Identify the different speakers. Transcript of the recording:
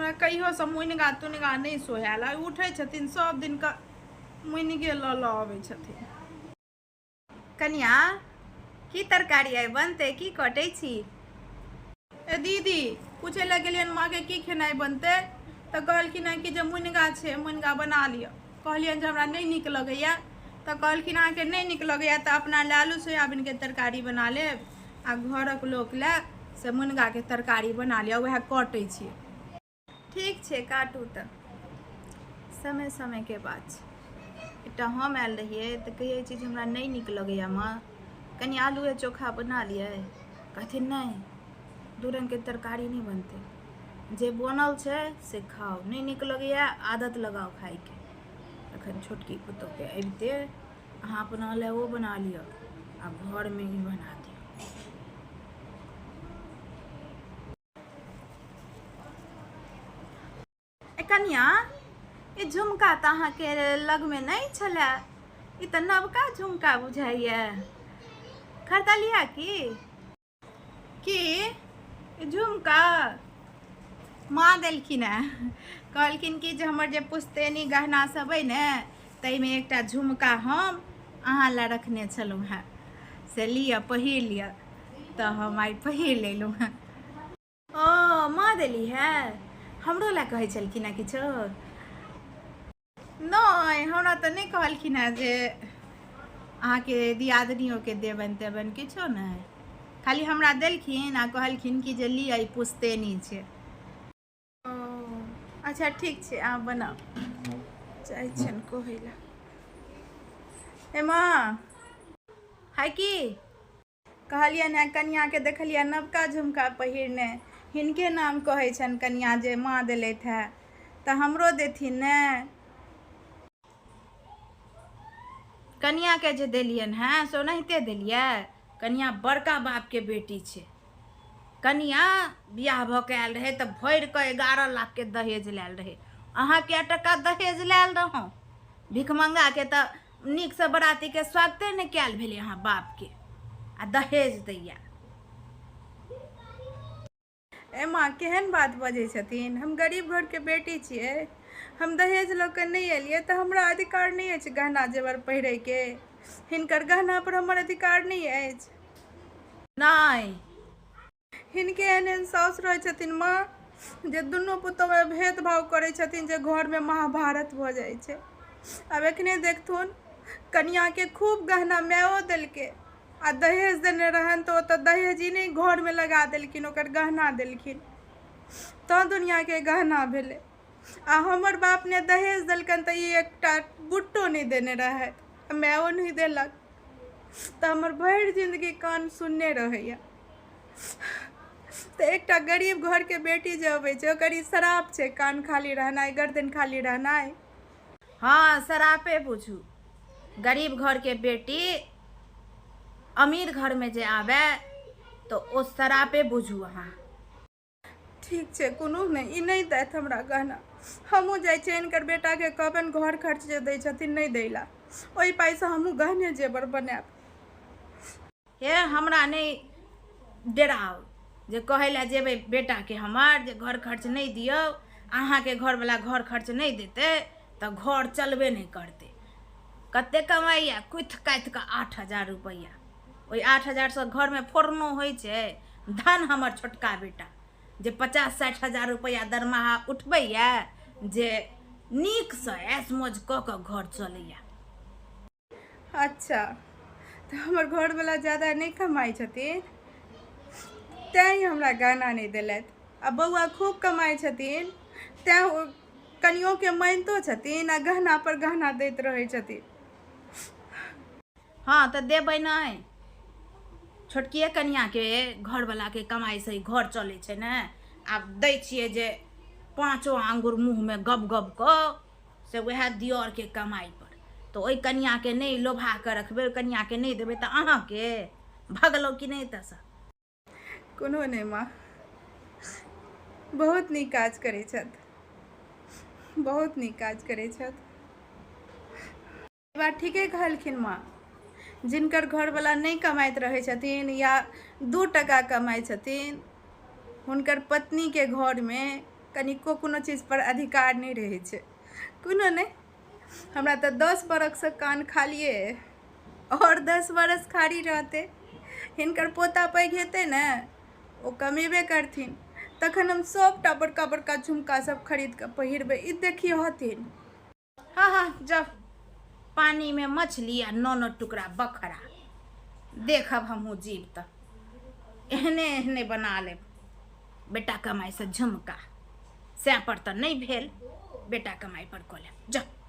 Speaker 1: हमरा कहियोसँ मुनिगा तुनिगा नहि सोहायल। आइ उठै छथिन सब दिनके मुनिगे लऽ लऽ अबै छथिन।
Speaker 2: कनिया, की तरकारी आइ बनतै? की कटै छी?
Speaker 1: ए दीदी, पूछै लए गेलियनि माँके की खेनाइ बनतै, तऽ कहलखिन हँ कि जे मुनिगा छै, मुनिगा बना लिअ। कहलियनि जे हमरा नहि नीक लगैए, तऽ कहलखिन अहाँके नहि नीक लगैए तऽ अपना लए आलू सोयाबीनके तरकारी बना लेब आ घरक लोक लए से मुनिगाके तरकारी बना लिअ। उएह कटै छियै।
Speaker 2: ठीक छै, काटू। तऽ समय समयके बात छै। एकटा हम आयल रहियै तऽ कहियै चीज हमरा नहि नीक लगैए माँ, कनि आलूए चोखा बना लियै। कहथिन नहि, दू रङ्गके तरकारी नहि बनतै, जे बनल छै से खाउ, नहि नीक लगैए आदत लगाउ खायके। एखन छोटकी पुतोहके अबिते अहाँ अपना लए ओ बना लिअ आ घरमे ई बना दियौ। ए कनिया, ई झुमका तऽ अहाँके लगमे नहि छलए, ई तऽ नवका झुमका बुझाइए, खरीदलियै की?
Speaker 1: की ई झुमका माँ देलखिन हेँ। कहलखिन कि जे हमर जे पुश्तैनी गहना सब अइ ने, ताहिमे एकटा झुमका हम अहाँ लए रखने छलहुँ हेँ, से लिअ, पहिर लिअ। तऽ हम आइ पहिर लेलहुँ हेँ।
Speaker 2: ओ माँ देली है? हमरो लए कहै छलखिन हेँ किछो?
Speaker 1: नहि, हमरा तऽ नहि कहलखिन हेँ जे अहाँके दियादनियोके देबनि तेबनि, किछो नहि। खाली हमरा देलखिन आ कहलखिन कि जे लिअ, ई पुश्तैनी छै। ओ अच्छा, ठीक छै, अहाँ बनाउ। जाइ छियनि कहै लए। हे माँ।
Speaker 2: हाय, की?
Speaker 1: कहलियनि हेँ, कनिआँके देखलियै नवका झुमका पहिरने, हिनके नाम कहै छनि कनिआँ जे माँ देलथि हेँ, तऽ हमरो देथिन ने।
Speaker 2: कनिआँके जे देलियनि हेँ से ओनाहिते देलियै? कनिआँ बड़का बापके बेटी छै। कनिआँ बियाह भऽ कऽ आयल रहै तऽ भरि कऽ 11 लाखके दहेज लायल रहै। अहाँ कए टका दहेज लायल रहौँ? भिखमङ्गाके तऽ नीकसँ बरातीके स्वागते नहि कयल भेलै अहाँ बापके, आ दहेज दैया।
Speaker 1: ए माँ, केहन बात बजै छथिन? हम गरीब घरके बेटी छियै, हम दहेज लऽ कऽ नहि एलियै तऽ हमरा अधिकार नहि अछि गहना जेवर पहिरैके? हिनकर गहनापर हमर अधिकार नहि अछि?
Speaker 2: नहि।
Speaker 1: हिनके एहन एहन साउस रहै छथिन माँ, जे दुनू पुतोहमे भेदभाव करै छथिन जे घरमे महाभारत भऽ जाइ छै। आब एखने देखथुन, कनिआँके खूब गहना मायो देलकै आ दहेज देने रहनि तऽ ओतऽ दहेज ई नहि घरमे लगा देलखिन, ओकर गहना देलखिन तऽ दुनिआँके गहना भेलै। आ हमर बाप ने दहेज देलकनि तऽ ई एकटा बुट्टो नहि देने रहथि आ मायो नहि देलक, तऽ हमर भरि जिन्दगी कान सुनने रहैए। तऽ एकटा गरीब घरके बेटी जे अबै छै, ओकर ई श्राप छै कान खाली रहनाइ, गर्दन खाली रहनाइ?
Speaker 2: हँ, श्रापे बुझू। गरीब घरके बेटी अमीर घरमे जे आबय तऽ ओ श्रापे बुझू अहाँ।
Speaker 1: ठीक छै, कोनो नहि, ई नहि देत हमरा गहना, हमहूँ जाइ छियै हिनकर बेटाके कहबनि घर खर्च जे दै छथिन नहि दै लए, ओहि पाइसँ हमहूँ गहने जेवर बनायब।
Speaker 2: हे, हमरा नहि डेराउ जे कहै लए जेबै बेटाके हमर जे घर खर्च नहि दियौ। अहाँके घरवला घर खर्च नहि देतै तऽ घर चलबे नहि करतै। कतेक कमाइए? कुथि काथि कऽ 8000 रुपैआ। ओहि 8000सँ घरमे फोड़नो होइ छै? धन हमर छोटका बेटा जे 50-60 हजार रुपैआ दरमाहा उठबैए, जे नीकसँ ऐश मौज कऽ कऽ घर चलैए।
Speaker 1: अच्छा, तऽ हमर घरवला ज्यादा नहि कमाइ छथिन तैँ हमरा गहना नहि देलथि, आ बौआ खूब कमाइ छथिन तैँ ओ कनियोके मानितो छथिन आ गहना पर गहना दैत रहै छथिन।
Speaker 2: हँ, तऽ देबै नहि? छोटकिए कनिआँके घरवलाके कमाइसँ ई घर चलै छै ने। आब दै छियै जे पाँचो आङ्गुर मुँहमे गब गब कऽ से उएह दिअरके कमाइपर, तऽ ओहि कनिआँके नहि लोभा कऽ रखबै, ओहि कनिआँके नहि देबै तऽ अहाँके भगलहुँ कि नहि एतऽसँ?
Speaker 1: कोनो नहि माँ, बहुत नीक काज करै छथि, बहुत नीक काज करै छथि। ई बात ठीके कहलखिन माँ, जिनकर घरवला नहि कमाइत रहै छथिन या 2 टका कमाइ छथिन, हुनकर पत्नीके घरमे कनिको कोनो चीजपर अधिकार नहि रहै छै। कोनो नहि, हमरा तऽ 10 बरखसँ कान खालिए अइ, आओर 10 बरस खाली रहतै। हिनकर पोता पैघ हेतै ने, ओ कमेबे करथिन, तखन हम सभटा बड़का बड़का झुमका सब खरीद कऽ पहिरबै। ई देखिहथिन।
Speaker 2: हँ हँ, जाउ, पानिमे मछली आ 9 9 टुकड़ा बखरा। देखब हमहूँ जीव तऽ एहने एहने बना लेब बेटा कमाइसँ झुमका। सएह पर तऽ नहि भेल, बेटा कमाइ पर कऽ लेब। जाउ।